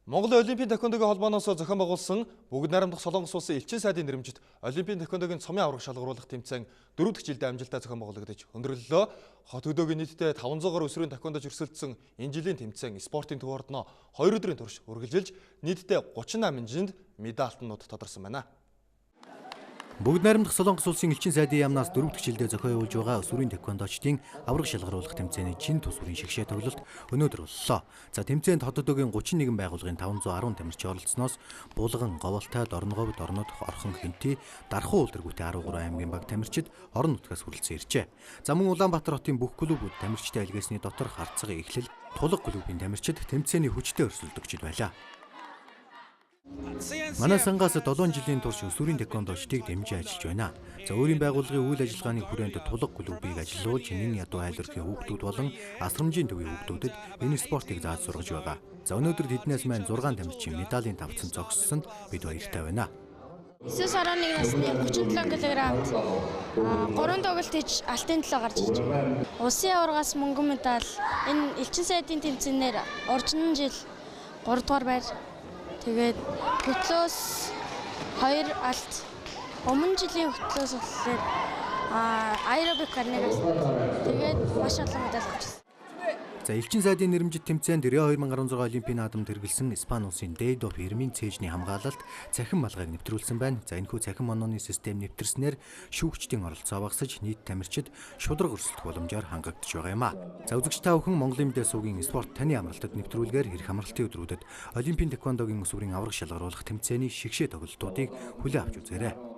Монголын Олимпийн таквондогийн холбооноос зохион байгуулсан бүгд найрамдах Солонгос улсын элчин сайдын нэрэмжит Олимпийн таквондогийн цомын авраг шалгаруулах тэмцээн 4 дахь жилдээ амжилттай зохион байгуулагдаж өндөрлөлөө. Хот хөдөөгийн нийтдээ 500 гаруй өсвөрийн таквондож өрсөлдсөн энэ жилийн тэмцээн спортын төв ордноо 2 өдрийн турш үргэлжилж нийтдээ 38 жинд медальтнууд тодорсон байна. Бүгд найрамдах Солонгос улсын элчин сайдын яамнаас 4 дахь жилдээ зохион явуулж байгаа өсвөрийн таквондочдын авраг шалгаруулах тэмцээний чин тус бүрийн шигшээ тоглолт өнөөдөр боллоо. За, тэмцээнд хот хөдөөгийн 31 байгууллагын 510 тамирчин оролцсоноос Булган, Говьолтой, Дорногов, Дорнод, Орхон, Хэнти, Дархуу улдэргүүтэй 13 аймгийн баг тамирчид орон нутгаас хүрэлцэн иржээ. За, мөн Улаанбаатар хотын бүх клубүүд тамирчтай илгээсний дотор Харцаг, Эхлэл, Тулга клубын тамирчид тэмцээний хүчтэй өрсөлдөгчд байлаа. Манай сангаас 7 жилийн турш өсвөрийн таквондочдыг дэмжиж ажиллаж байна. За, өөрийн байгууллагын үйл ажиллагааны хүрээнд Тулга клубыг ажилуулж нэн ядуу айл өрхийн хүүхдүүд болон асрамжийн төвийн хүүхдүүдэд энэ спортыг зааж сургаж байгаа. За, өнөөдөр тэднээс маань 6 тамирчин медалийн тавцан зогссонд бид баяртай байна. 9-11 насны 37 кг-д 3 тоглолт хийж алтын төлөө гарч ирж байна. Улсын аваргаас мөнгөн медаль, энэ элчин сайдын тэмцээнээр уржин жил 3 дугаар байр. Тэгээд хөтлөөс 2 алт, өмнө жилийн хөтлөөс болохоор аэробик гарныг авсан. Тэгээд маш олон медаль авчихсан. За, элчин сайдын нэрэмжит тэмцээнд Рио 2016 Олимпийн наадамд хэрэглэсэн Испани улсын Дейдоп фирмийн цээжний хамгаалалт цахим малгайг нэвтрүүлсэн байна. За, энэхүү цахим онооны систем нэвтэрснээр шүүгчдийн оролцоо багасаж, нийт тамирчид шударга өрсөлдөх боломжоор хангагдж байгаа юм а. За, үзэгч та бүхэн Монголын мэдээ сувгийн спорт таны амралтад нэвтрүүлгээр ирэх амралтын өдрүүдэд Олимпийн таквондогийн өсвөрийн авраг шалгаруулах тэмцээний шигшээ тоглолтуудыг хүлээн авч үзээрэй.